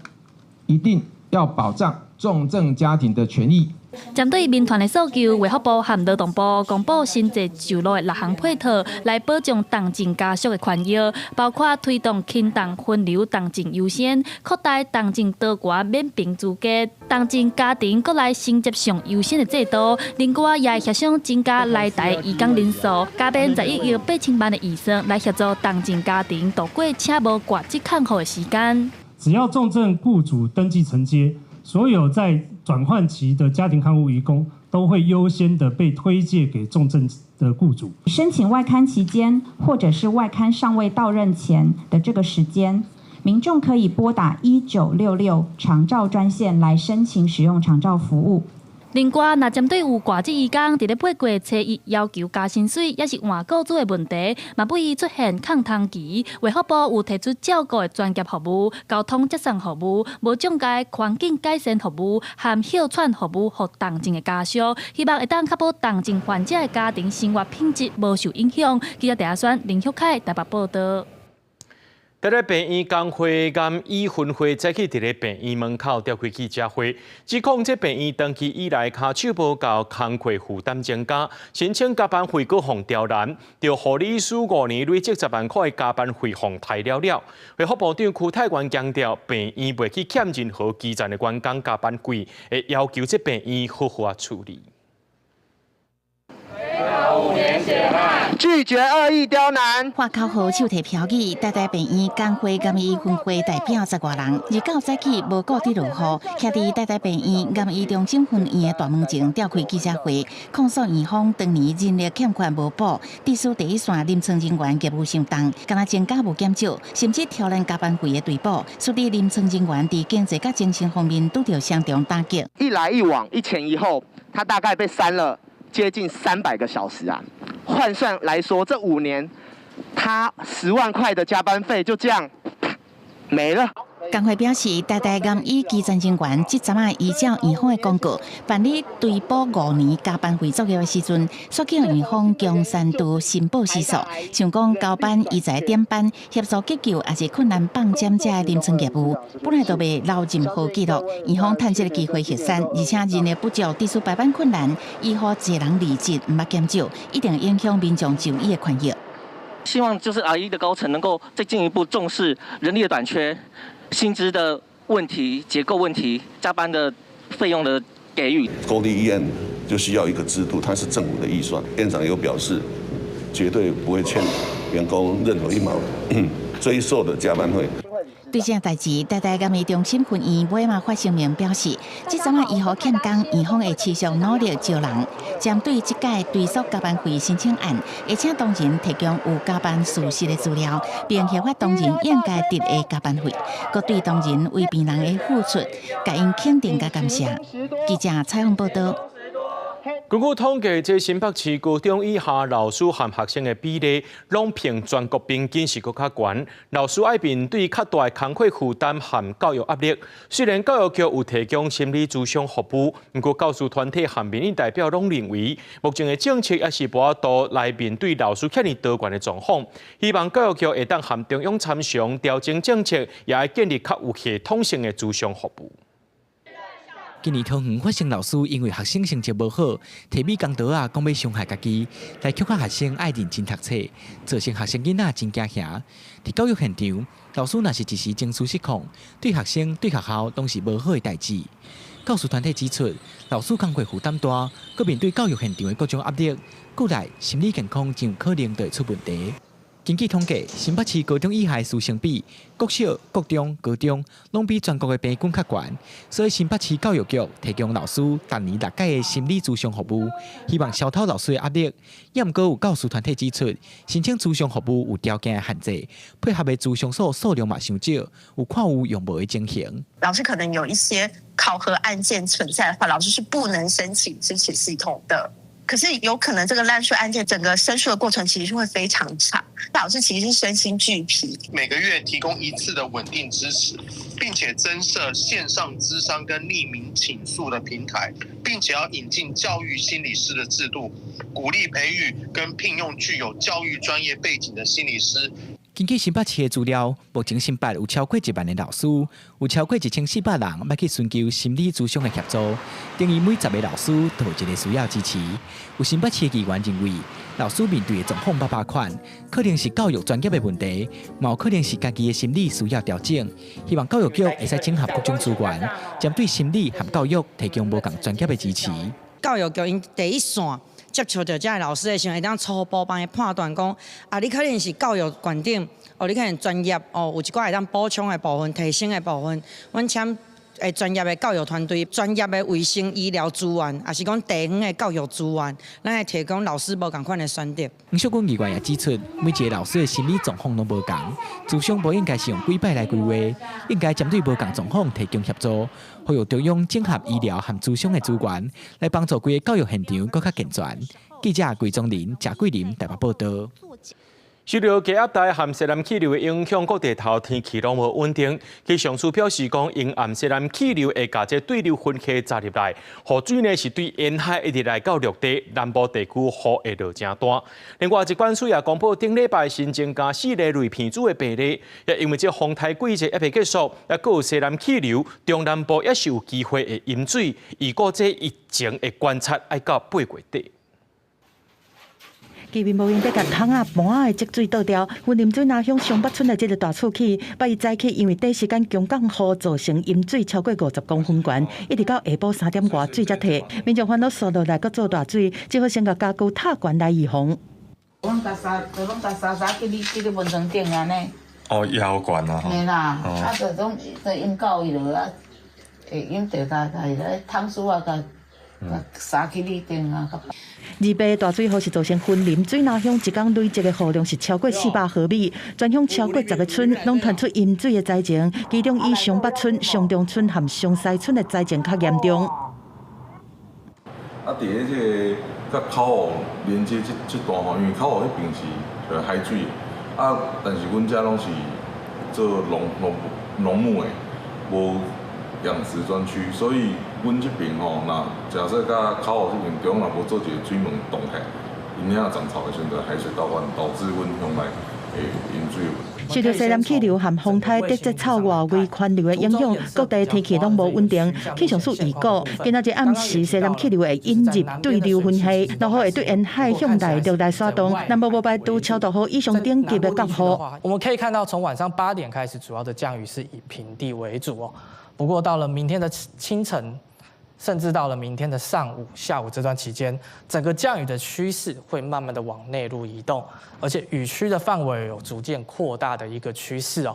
一定要保障重症家庭的權益，針對民團的訴求，衛福部和勞動部公布新制上路的六項配套，來保障重症家屬的權益，包括推動輕重分流、重症優先，擴大重症多寡免評資格，重症家庭閣來承接上優先的制度。另外，也會協商增加來台移工人數，加編11億8千萬的預算來協助重症家庭度過請無掛職看護的時間。只要重症雇主登記承接，所有在轉換期的家庭看護移工都會優先的被推介給重症的雇主。申請外看期間，或者是外看尚未到任前的這個時間，民眾可以撥打1966長照專線來申請使用長照服務。另外，若針對有掛職移工佇咧八月初一要求加薪水，抑是換雇主的問題，嘛不宜出現空窗期。衛福部有提出照顧的專業服務、交通接送服務、無障礙環境改善服務和歇喘服務，予重症的家屬，希望會當確保重症患者的家庭生活品質無受影響。記者鄭阿選、林旭凱台北報道。佇咧病院工會癌醫分會早起佇咧病院門口召開記者會，指控這病院長期以來跤手無夠，工課負擔增加，申請加班費閣予刁難，著護理師5年累積10萬塊加班費予刣了了。衛福部長邱泰源強調，病院袂去欠任何基層的員工加班費，會要求這病院好好仔處理。拒絕惡意刁難。發口號、手提標語，台大病院工會癌醫分會代表十外人，29早起無顧佇落雨，徛佇台大病院癌醫中心分院的大門前召開記者會，控訴院方當年人力欠缺無補，致使第一線臨床人員業務傷重，敢若增加無減少，甚至挑戰加班費的追補，使得臨床人員佇經濟佮精神方面拄著雙重打擊。一來一往，一前一後，他大概被刪了接近300個小時啊！換算來說，這5年他10萬塊的加班費就這樣沒了。工會表示，台大癌醫基層人員這陣仔依照院方的公告辦理追補5年加班費作業的時陣，煞叫院方強刪除申報時數，像講交班、醫材點班、協助急救，抑是困難放針這臨床業務，本來就袂留任何記錄。院方趁這個機會核刪，而且人力不足，致使排班困難，醫護濟人離職，毋捌減少，一定影響民眾就醫的權益。希望就是 R 一的高層能夠再進一步重視人力的短缺、薪資的問題、結構問題、加班的費用的給予。公立醫院就需要一個制度，它是政府的預算。院長有表示，絕對不會欠員工任何一毛追索的加班費。對這代誌，台大癌醫中心分院尾嘛發聲明表示，這陣仔醫護欠工，院方會持續努力招人。針對這屆追索加班費申請案，會請當事人提供有加班事實的資料，並核發當事人應該得的加班費，閣對當事人為病人的付出，共𪜶肯定佮感謝。記者採訪報道。根據統計，這新北市高中以下老師和學生的比例，攏平全國平均是閣較懸。老師愛面對較大的工課負擔和教育壓力。雖然教育局有提供心理諮商服務，毋過教師團體和民意代表攏認為，目前的政策猶是無法度來面對老師遐爾多元的狀況。希望教育局會當和中央參詳調整政策，也愛建立較有系統性的諮商服務。今年桃園發生老師因為學生成績無好，提美工刀仔講欲傷害家己，來恐嚇學生愛認真讀冊，造成學生囡仔真驚嚇。佇教育現場，老師若是一時情緒失控，對學生、對學校攏是無好的代誌。教師團體指出，老師工課負擔大，閣面對教育現場的各種壓力，過來心理健康真有可能就會出問題。根據統計，新北市高中以下師生比，國小、國中、高中攏比全國的平均較懸，所以新北市教育局提供老師逐年六擺的心理諮商服務，希望消除老師的壓力。也毋過有教師團體指出，申請諮商服務有條件的限制，配合的諮商所數量嘛傷少，有看有用無的情形。老師可能有一些考核案件存在的話，老師是不能申請支持系統的。可是有可能這個濫訴案件整個申訴的過程其實是會非常長，老師其實是身心俱疲。每個月提供一次的穩定支持，並且增設線上諮商跟匿名傾訴的平台，並且要引進教育心理師的制度，鼓勵培育跟聘用具有教育專業背景的心理師。根據新北市的資料，目前新北有超過1萬个老師，有超過1400人欲去尋求心理諮商的協助，等於每10个老師都有一个需要支持。有新北市的議員認為，老師面對的狀況百百款，可能是教育專業的問題，嘛有可能是家己的心理需要調整。希望教育局會使整合各種資源，針對心理和教育提供無仝專業的支持。教育局𪜶第一線接觸著遮个老師的時陣，會當初步幫伊判斷講，啊，你可能是教育觀點，哦，你可能專業，哦，有一寡會當補充的部分、提升的部分，阮請專業的教育團隊、專業的衛生醫療資源，抑是講地方的教育資源，咱會提供老師無仝款的選擇。黃淑君議員也指出，每一个老師的心理狀況攏無仝，諮商無應該是用幾擺來規劃，應該針對無仝狀況提供協助，呼籲中央整合醫療和諮商的資源，來幫助規个教育現場閣較健全。記者桂宗林、賈桂林台北報道。受著低壓帶和西南氣流的影響，各地頭天氣攏無穩定。氣象署表示講，陰暗西南氣流會共這對流雲系雜入來，雨水呢是對沿海一直來到陸地，南部地區雨會落誠大。另外，疾管署也公布頂禮拜新增加四例類鼻疽的病例，也因為這風颱季節猶未結束，猶閣有西南氣流，中南部也是有機會會淹水。預估這疫情的觀察愛到8月底。居民無閒得共桶仔盤仔的積水倒掉，雲林水林鄉松北村的這个大厝區，拜一早起因為短時間強降雨造成淹水超過50公分懸，一直到下晡3點外水才退。民眾煩惱紲落來閣做大水，只好先共家具拆懸來預防。阮共衫，就攏共衫衫去你去咧門床頂按呢。哦，也好懸啊！嘿啦，啊，就攏就淹到伊落啊，會淹著共共伊咧桶書啊，共衫去你頂啊。二八大水雨是造成雲林水林鄉一工累積的雨量是超過400毫米，全鄉超過10个村攏傳出淹水的災情，其中以松北村、松中村和松西村的災情較嚴重。啊，佇咧這个佮口湖連接這這段吼，因為口湖彼邊是海水，啊，但是阮遮攏是做農牧的，無養殖專區，所以阮這邊吼，若假設佮口湖這邊中若無做一个水門擋起來，𪜶遐漲潮的時陣，海水倒灌，導致阮鄉內會淹水。受著西南氣流和風颱直接臭外圍環流的影響，各地天氣攏無穩定。氣象署預估，今仔日暗時西南氣流會引入對流雲系，落雨會對沿海向內陸來徙動，南部無排除超大雨以上等級的降雨。我們可以看到，從晚上8點開始，主要的降雨是以平地為主哦。不過到了明天的清晨，甚至到了明天的上午、下午這段期間，整個降雨的趨勢會慢慢的往內陸移動，而且雨區的範圍有逐漸擴大的一個趨勢哦。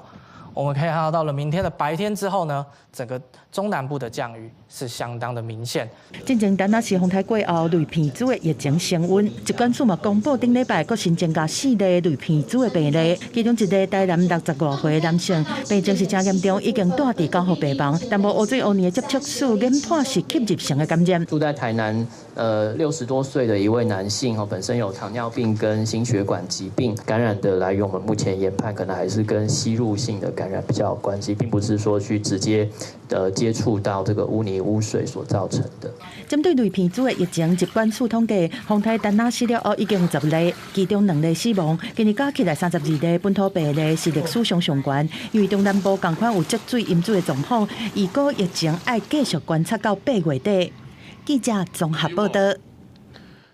我們可以看到，到了明天的白天之後呢，整個中南部的降雨是相當的明顯。進前陳仔是風颱過後，類鼻疽的疫情升溫，疾管署嘛公布頂禮拜閣新增加四例類鼻疽的病例，其中一例台南60外歲男性，病情是誠嚴重，已經住佇加護病房，但無烏水烏泥的接觸史，研判是吸入性的感染。住在台南，60多歲的一位男性，本身有糖尿病跟心血管疾病，感染的來源，我們目前研判可能還是跟吸入性的感染比較有關係，並不是說去直接的接觸到這個污泥污水所造成的。針對類鼻疽的疫情，疾管署統計，風颱陳仔死了後已經有10例，其中2例死亡，今年加起來32例本土病例是歷史上上懸。因為中南部仝款有積水淹水的狀況，預估疫情愛繼續觀察到8月底。記者綜合報道。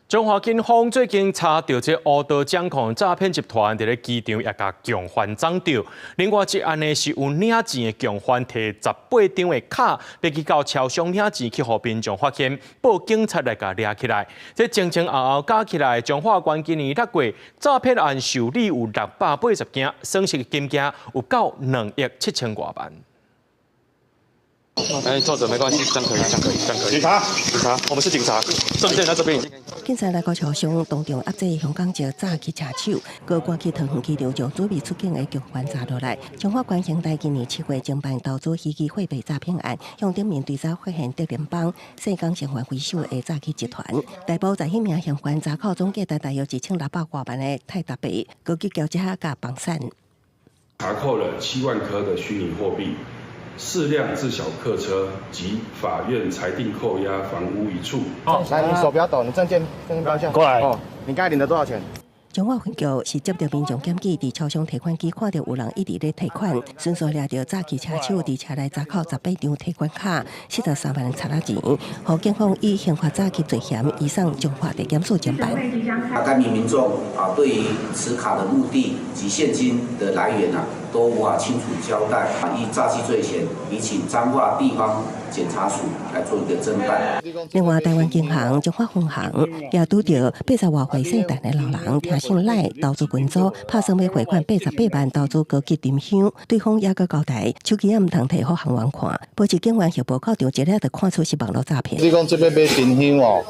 彰化警方最近查著這烏道掌控詐騙集團佇咧機場也共共犯掌著。另外一案呢是有領錢的共犯提18張的卡，欲去到超商領錢，去予民眾發現，報警察來共掠起來。這前前後後加起來，彰化縣今年六月詐騙案受理有680件，損失金額有到2億7千外萬。哎，坐著沒關係，這樣可以，這樣可以，這樣可以。警察，警察，我們是警察，證件在這邊。警察來到超商，當場壓制香港籍詐欺車手，閣趕去桃園機場將準備出境的共犯查落來。彰化縣刑隊今年7月偵辦投資虛擬貨幣詐騙案，向頂面追查發現竹聯幫、世港成員為首的詐欺集團，逮捕11名嫌犯，查扣總價值大約1600外萬的泰達幣，閣去交這下佮房產。查扣了7萬顆的虛擬貨幣。4輛自小客車及法院裁定扣押房屋一處。哦，來，你手不要抖，你證件證件標下。過來。哦，你剛才領了多少錢？彰化分局是接著民眾檢舉，佇超商提款機看著有人一直咧提款，迅速掠著詐欺車手，佇車內查扣18張提款卡，43萬賊仔錢，予警方以刑法詐欺罪嫌移送彰化地檢署偵辦。該名民眾啊，對於持卡的目的及現金的來源啊，都無法清楚交代，以詐欺罪嫌，移請彰化地方檢察署來做一個偵辦。另外，台灣銀行彰化分行也拄著80外歲聖誕的老人，聽信賴投資群組拍算欲匯款88萬投資高級沉香，對方猶閣交代手機仔毋通提予行員看，保持警員協報到場一下就看出是網路詐騙。你講這欲買沉香哦？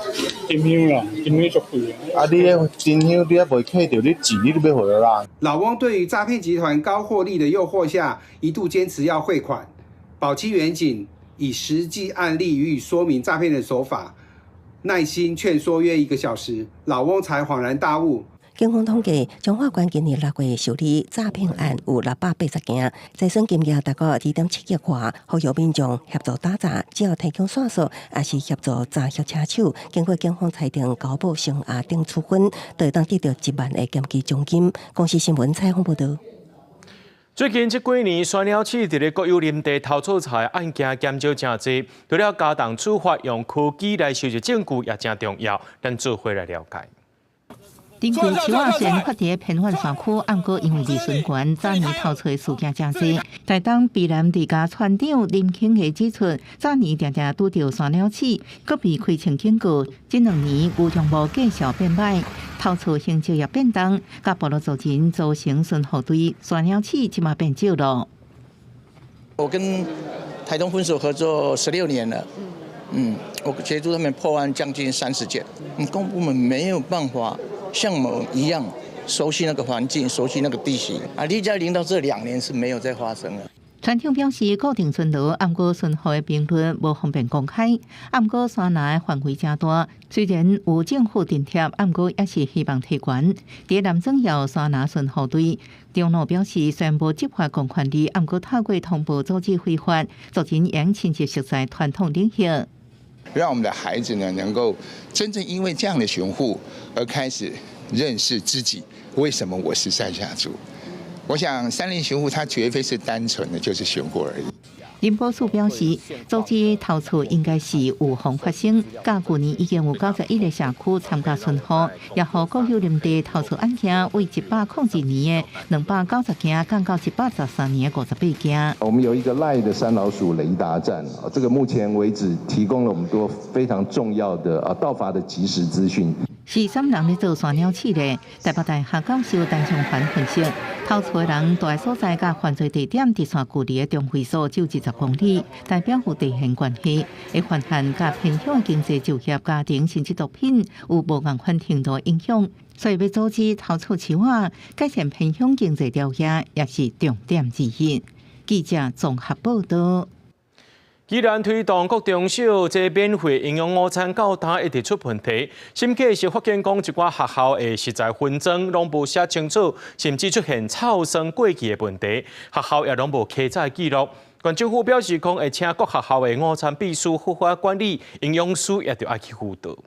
沉香啦，沉香足貴。啊，你彼沉香你猶袂客著，你錢你都欲予予人。老翁對於詐騙集團高獲利的誘惑下，一度堅持要匯款。保七員警以實際案例予以說明詐騙的手法，耐心勸說約1個小時，老翁才恍然大悟。警方統計，彰化縣今年6月受理詐騙案有680件，財損金額達到2.7億外，呼籲民眾協助打詐，只要提供線索，抑是協助查獲車手，經過警方裁定交保聲押等處分，就會當得著1萬的檢舉獎金。公視新聞採訪報導。最近這幾年，山鳥鼠佇咧國有林地偷採的案件減少誠濟，除了加重處罰，用科技來收集證據也誠重要。咱做伙來了解。頂規樹仔雖然發佇偏遠山區，毋過因為利潤懸，早年偷採事件誠濟。台東卑南地家村長林慶義指出，早年定定拄著山鳥鼠，閣被開槍警告。這兩年牛羊毛繼續變歹，偷採形式也變動，佮部落族人組成巡護隊，山鳥鼠這馬變少囉。我跟台東分署合作16年了，我協助他們破案將近30件，公部門沒有辦法像我們一樣熟悉那個環境，熟悉那個地形啊。李嘉玲到這2年是沒有再發生了。村長表示，固定巡邏，毋過巡護的頻率無方便公開。毋過山林範圍誠大，雖然有政府津貼，毋過也是希望提懸。佇南庄蟯山林巡護隊，長老表示，雖然無執法公權力，毋過透過通報阻止非法，族人應親自熟悉傳統禮儀。讓我們的孩子呢，能夠真正因為這樣的巡護而開始認識自己，為什麼我是賽夏族？我想山林巡護，它絕非是單純的就是巡護而已。林寶樹表示，阻止偷採應該是預防發生。佮舊年已經有91個社區參加巡護，也予國有林地偷採案件為102年的290件降到113年的58件。我們有一個 LINE 的山老鼠雷達站，這個目前為止提供了我們多非常重要的盜伐的即時資訊。是啥人咧做山鳥鼠咧？台北大學教授陳松環分析，偷採人蹛的所在佮犯罪地點直線距離的中位數只有20公里，代表有地緣關係，會犯案佮偏鄉經濟就業、家庭甚至毒品有無仝款程度影響，所以欲阻止偷採樹仔，改善偏鄉經濟條件也是重點之一。記者綜合報導。宜蘭推動國中小這免費營養午餐到今一直出問題，審計時發現講一寡學校的食材分裝攏無寫清楚，甚至出現臭酸過期的問題，學校也攏無記載記錄。縣政府表示講會請各學校的午餐秘書好好管理，營養師也著愛去輔導。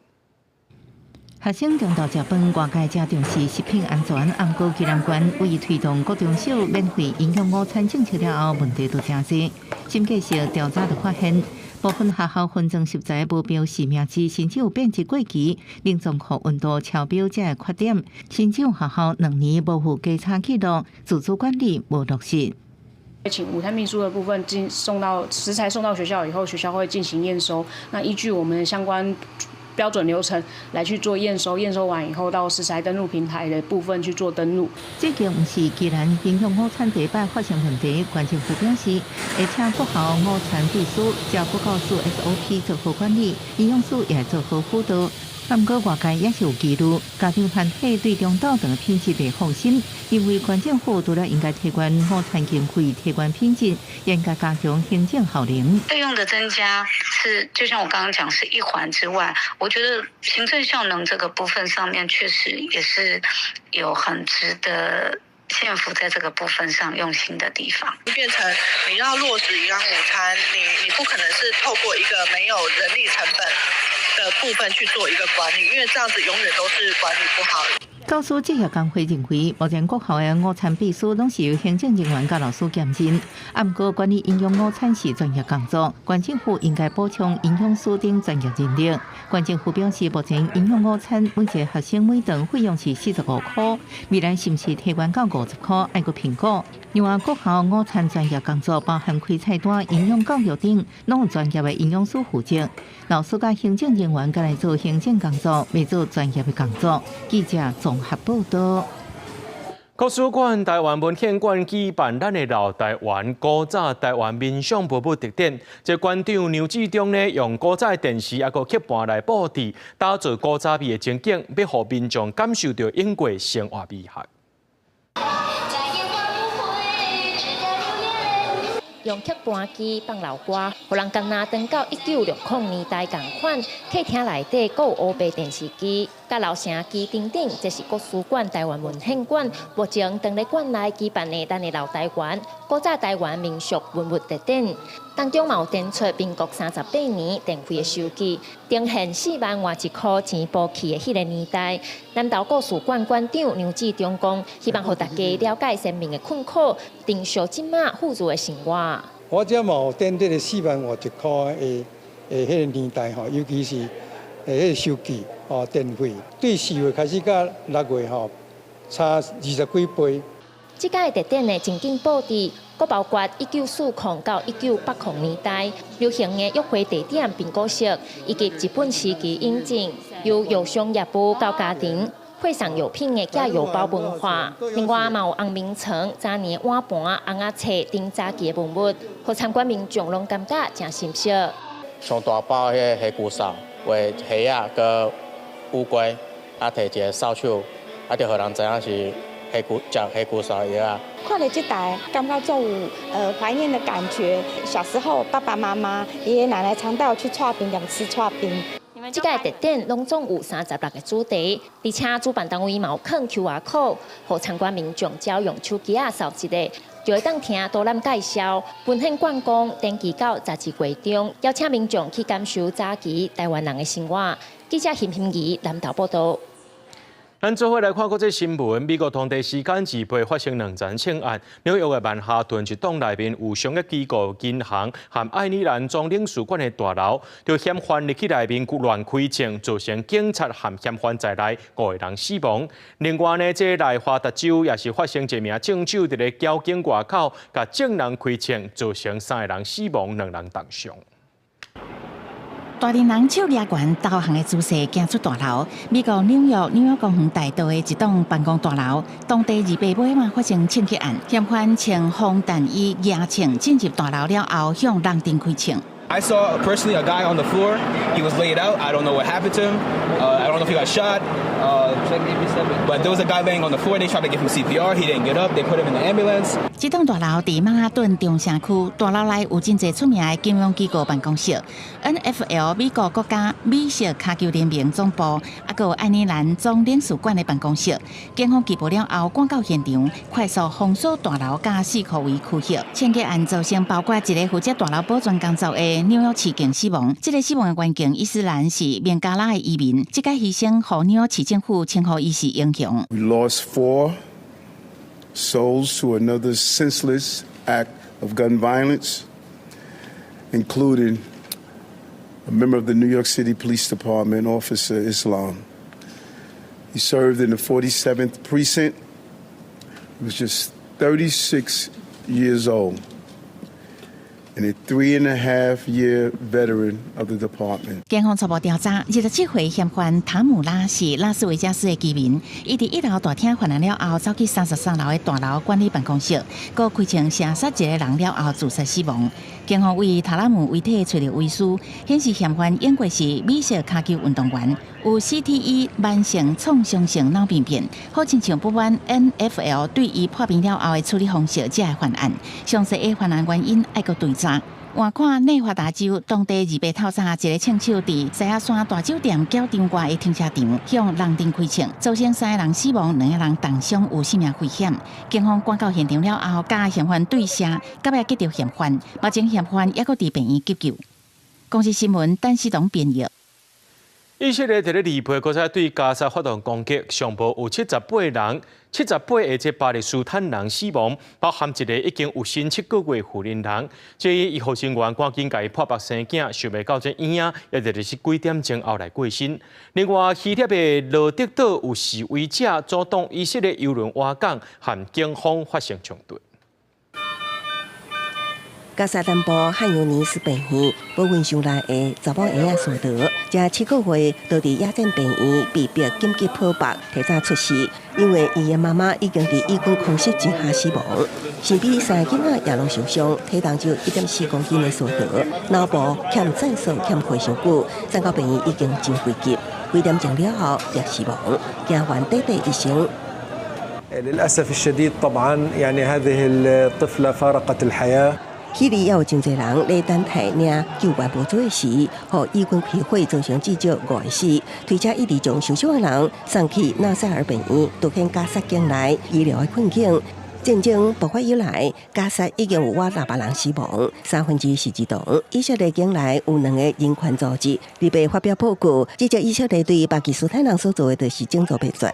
學生中晝食飯，外界誠重視食品安全。毋過宜蘭縣為推動國中小免費營養午餐政策了後，問題都誠濟。審計署調查就發現，部分學校分裝食材無標示名字，甚至有變質過期、冷藏庫溫度超標這个缺點，甚至有學校2年無附稽查記錄，自主管理無落實。請午餐秘書的部分進送到食材送到學校以後，學校會進行驗收。那依據我們的相關標準流程來去做驗收，驗收完以後到食材登錄平台的部分去做登錄。這件毋是宜蘭營養午餐第一擺發生問題，縣政府表示會請各校午餐秘書照國教署 SOP 做好管理，營養師也做好輔導。毋過外界也是有疑慮，家長團體對中晝頓品質袂放心，認為縣政府除了應該提懸午餐經費、提懸品質，應該加強行政效能。費用的增加是，就像我剛剛講，是一環之外，我覺得行政效能這個部分上面確實也是有很值得縣府在這個部分上用心的地方。變成你要落實營養午餐，你不可能是透過一個沒有人力成本的部分去做一個管理，因為這樣子永遠都是管理不好。教師職業工會認為，目前國校的午餐秘書攏是由行政人員佮老師兼任，啊，毋過管理營養午餐是專業工作，縣政府應該補充營養師等專業人力。縣政府表示，目前營養午餐每一個學生每頓費用是45箍，未來是毋是提懸到50箍，愛閣評估。另外，國校午餐專業工作包含開菜單、營養教育等，攏有專業的營養師負責。老師佮行政人員干焦做行政工作，袂做專業的工作。記者綜合報道。國史館台灣文獻館舉辦咱的老台灣古早台灣民俗博物特展，這館長梁志忠呢，用古早的電視抑閣刻盤來佈置，打造古早味的情景，欲予民眾感受著英國生活美學。用刻盤機放老歌，予人敢若轉到1960年代仝款，客廳內底閣有烏白電視機、佮留聲機等等，這是國史館台灣文獻館目前佇咧館內舉辦的咱的老台灣古早台灣民俗文物特展，當中嘛有展出民國38年電費的收據，呈現4萬外一箍錢報去的彼个年代。南投國史館館長梁志忠講，希望予大家了解先民的困苦，珍惜這馬富足的生活。我這嘛有展這个4萬外一箍的彼个年代吼，尤其是彼个收據哦，電費對4月開始到6月吼，差20幾倍。這屆特展的情景佈置，閣包括1940到1980年代流行的約會地點蘋果色，以及日本時期引進由藥商業務到家庭配送藥品的寄藥包文化。另外嘛有紅明床、早年碗盤、尪仔冊等早期的文物，予參觀民眾攏感覺誠心適。上大包彼个蝦蛄掃，畫蝦仔佮烏龜，啊，提一个掃帚，啊，就予人知影是蝦蛄食蝦蛄掃藥仔。看了這台，感覺足有懷念的感覺。小時候爸爸媽媽、爺爺奶奶常帶我去剉冰店吃剉冰。這屆特展攏總有36個主題，而且主辦單位嘛有囥 QR code，予參觀民眾只要用手機仔掃一下，就會當聽導覽介紹。文獻館講，展期到12月中，邀請民眾去感受早期台灣人的生活。記者邢欣怡南投報道。咱做伙來看國際新聞。美國當地時間28發生兩場槍案，紐約的曼哈頓一棟內面有商業機構、銀行和愛爾蘭總領事館的大樓，就嫌犯入去內面亂開槍，造成警察和嫌犯在內五個人死亡。另外呢，這個內華達州也是發生一名槍手佇咧交警外口，共眾人開槍，造成三個人死亡，兩人重傷。大陣人手掠懸投降的姿勢行出大樓。美國紐約紐約公園大道的一棟辦公大樓，當地28尾嘛發生槍擊案，嫌犯穿防彈衣、舉槍進入大樓了後，向人陣開槍。 I saw personally a guy on the floor. He was laid out. I don't know what happened to him. I don't know if he got shot. But there was a guy laying on the floor. They tried to give him CPR. He didn't get up. They put him in the ambulance. 這棟大樓佇曼哈頓中城區，大樓內有真濟出名的金融機構辦公室，NFL 美國國家美式跤球聯盟總部，抑閣有愛爾蘭總領事館的辦公室。警方緝捕了後，趕到現場，快速封鎖大樓佮四箍圍區域。槍擊案造成包括一個負責大樓保全工作的紐約市警死亡。這個死亡的員警伊斯蘭是孟加拉的移民，這個犧牲予紐約市政府稱呼伊是英雄。 We lost four souls to another senseless act of gun violence, including a member of the New York City Police Department, Officer Islam. He served in the 47th Precinct. He was just 36 years old and a 3.5-year veteran of the department. 警方初步調查，27歲嫌犯塔姆拉是拉斯維加斯的居民。伊佇一樓大廳犯案了後，走去33樓的大樓管理辦公室，閣開槍射殺一個人了後自殺死亡。警方為塔拉姆遺體揣著遺書，顯示嫌犯英國是美式跤球運動員，有 CTE 慢性創傷性腦病變，好親像不滿 NFL 對伊破病了後的處理方式，才會犯案。詳細的犯案原因愛閣追查。換看內華達州當地28透早，一个槍手佇西雅山大酒店繳場外的停車場向人陣開槍，造成三個人死亡，兩个人重傷，有性命危險。警方趕到現場了後，佮嫌犯對射，到尾擊著嫌犯，目前嫌犯猶閣佇病院急救。公視新聞，陳思東編譯。以色列佇咧禮拜閣再對加沙發動攻擊，上無有78人，78個這巴勒斯坦人死亡，包含一个已經有身7個月婦人人。這醫護人員趕緊共伊破腹生囝，想袂到這嬰仔也就是幾點鐘後來過身。另外，希臘的羅德島有示威者阻擋以色列郵輪倚港，和警方發生衝突。加沙南部漢尤尼斯病院保溫箱內的查某嬰仔蘇德，才7個月，就佇野戰病院被迫緊急剖腹提早出世，因為伊的媽媽已經佇以軍空襲之下死亡。身邊三个囡仔也攏受傷，體重只有1.4公斤的蘇德，腦部欠酸素欠血傷久，送到病院已經真危急，幾點鐘了後也死亡，驚懸短短一生。 للأسف الشديد طبعا يعني هذه الطفلة فارقت الحياة。彼裡也有真濟人咧等待領救援物資時，予以軍開火造成至少五个死，推車一直將受傷的人送去納賽爾病院，凸顯加薩境內醫療的困境。戰爭爆發以來，加薩已經有倚600人死亡，1/3是兒童。以色列境內有兩個人權組織，禮拜發表報告，指責以色列對巴基斯坦人所做的就是種族滅絕。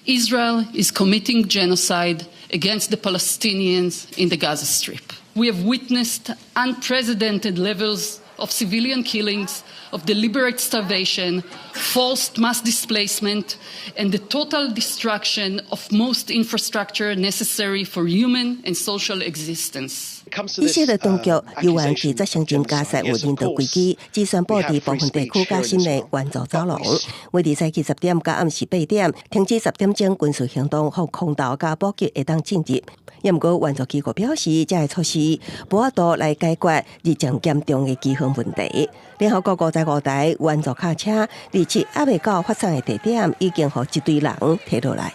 Israel is committing genocide against the Palestinians in the Gaza Strip. We have witnessed unprecedented levels of civilian killings, of deliberate starvation, forced mass displacement, and the total destruction of most infrastructure necessary for human and social existence. 以色列當局猶原拒絕承認加薩有人道危機，只宣布佇部分地區加新的援助走廊。維持早起10點到暗時8點，停止10點鐘軍事行動，予空投佮補給會當進入。也毋過援助機構表示，這个措施無法度來解決日漸嚴重的饑荒問題。聯合國55台援助卡車，而且猶未到發送的地點，已經予一堆人提落來。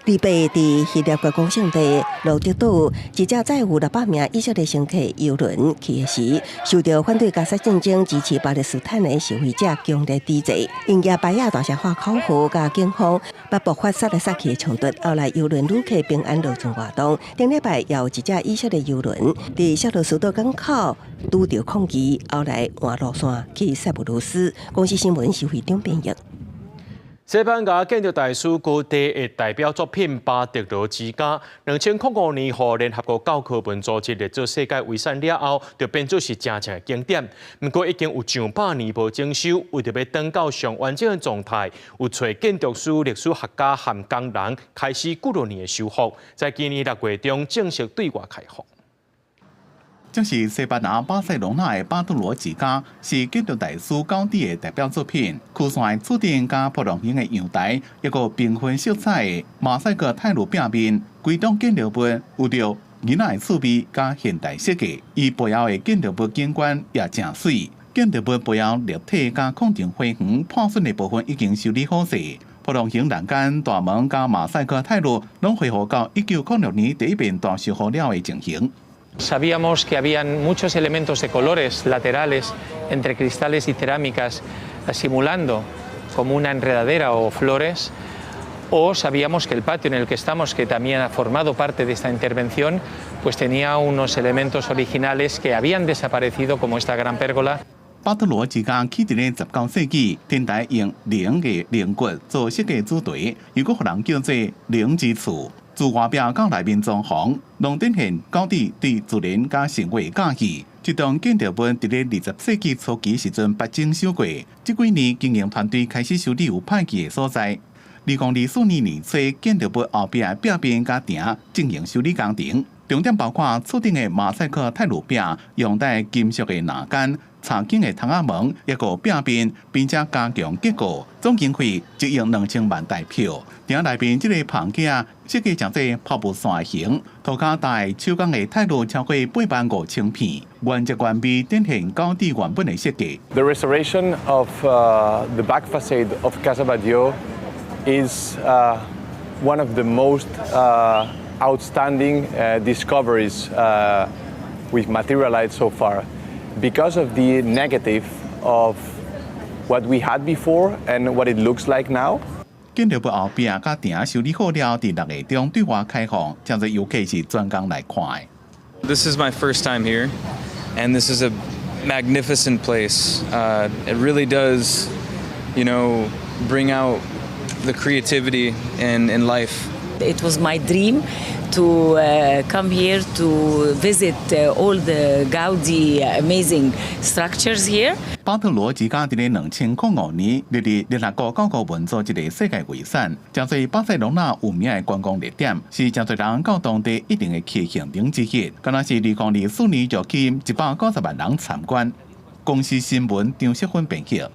禮拜佇希臘觀光勝地羅德島，一隻載有600名以色列乘客郵輪去的時，受到反對加沙戰爭、支持巴勒斯坦的示威者強烈抵制，𪜶舉牌仔大聲喊口號，佮警方捌爆發殺來殺去的衝突。後來郵輪旅客平安落船活動。頂禮拜也有一隻以色列郵輪佇塞羅斯島港口拄著抗議，後來換路線去塞浦路斯。公視新聞徐惠中編譯。西班牙建築大師高迪的代表作品《巴特羅之家》，2005年予聯合國教科文組織列做世界遺產了後，就變做是誠正的景點。毋過已經有上百年無整修，為著欲轉到上完整的狀態，有揣建築師、歷史學家和工人開始幾落年的修復，在今年6月中正式對外開放。這是西班牙巴塞隆納的巴特羅之家，是建築大師高迪的代表作品。曲線柱頂佮波浪形的陽台，一個繽紛色彩的馬賽克泰魯壁面，規棟建築物有著囡仔的趣味佮現代設計。伊背後的建築物景觀也誠媠。建築物背後立體佮空中花園破損的部分已經修理好勢。波浪形欄杆、大門佮馬賽克泰魯，攏恢復到1906年第一遍大修復了的情形。 Sabíamos que habían muchos elementos de colores laterales entre cristales y cerámicas simulando como una enredadera o flores, o sabíamos que el patio en el que estamos, que también ha formado parte de esta intervención, pues tenía unos elementos originales que habían desaparecido, como esta gran pérgola. 巴特羅之家起佇咧19世紀，天台用龍的龍骨做設計主題，又閣予人叫做龍之厝。自外壁到內面裝潢，攏展現高迪對自然佮生活的佮意。這棟建築物佇咧20世紀初期時陣捌整修過，這幾年經營團隊開始修理有歹去的所在。2024年年初，建築物後壁的壁面佮埕進行修理工程，重點包括厝頂的馬賽克泰魯壁、用帶金屬的欄杆、插景的窗仔門，抑閣壁面，並且加強結構，總經費1億2000萬台票。埕內面這個棚架設計成做拋物線形，塗跤搭手工的泰魯超過85,000片，原汁原味展現高迪原本的設計。 The restoration of the back facade of Casa Batlló is one of the most outstanding discoveries we've materialized so far because of the negative of what we had before and what it looks like now. 建築物後壁佮埕修理好了，佇6月中對外開放，誠濟遊客是專工來看的。 This is my first time here, and this is a Magnificent place. It really does bring out the creativity in life. It was my dream to come here to visit all the Gaudi amazing structures here. 巴特羅之家佇咧2005年列入聯合國教科文組織的世界遺產，誠濟巴塞隆納有名的觀光熱點，是誠濟人到當地一定會去行程之一。敢若是2024年就吸引190萬人參觀。公視新聞張淑芬編輯。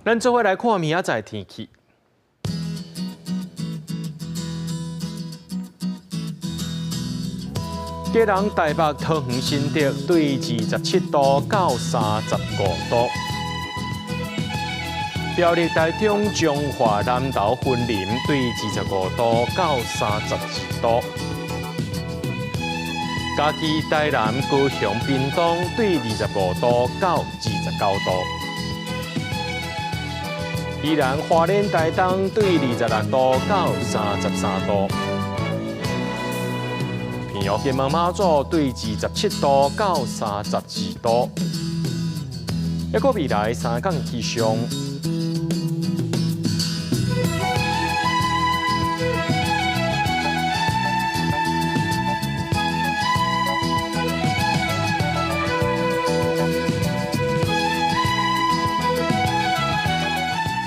咱做伙來看明仔載天氣。基隆、台北、桃園、新竹對27度到35度；苗栗、台中、彰化、南投、雲林對25度到32度；嘉義、台南、高雄、屏東對25度到29度；宜蘭、花蓮、台東對26度到33度。屏東金門馬祖對27度到32度，抑閣未來3工氣象。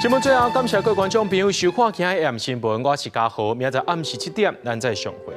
節目最後，感謝各位觀眾朋友收看今日的新聞，我是嘉豪，明仔載暗時7點，咱再相會。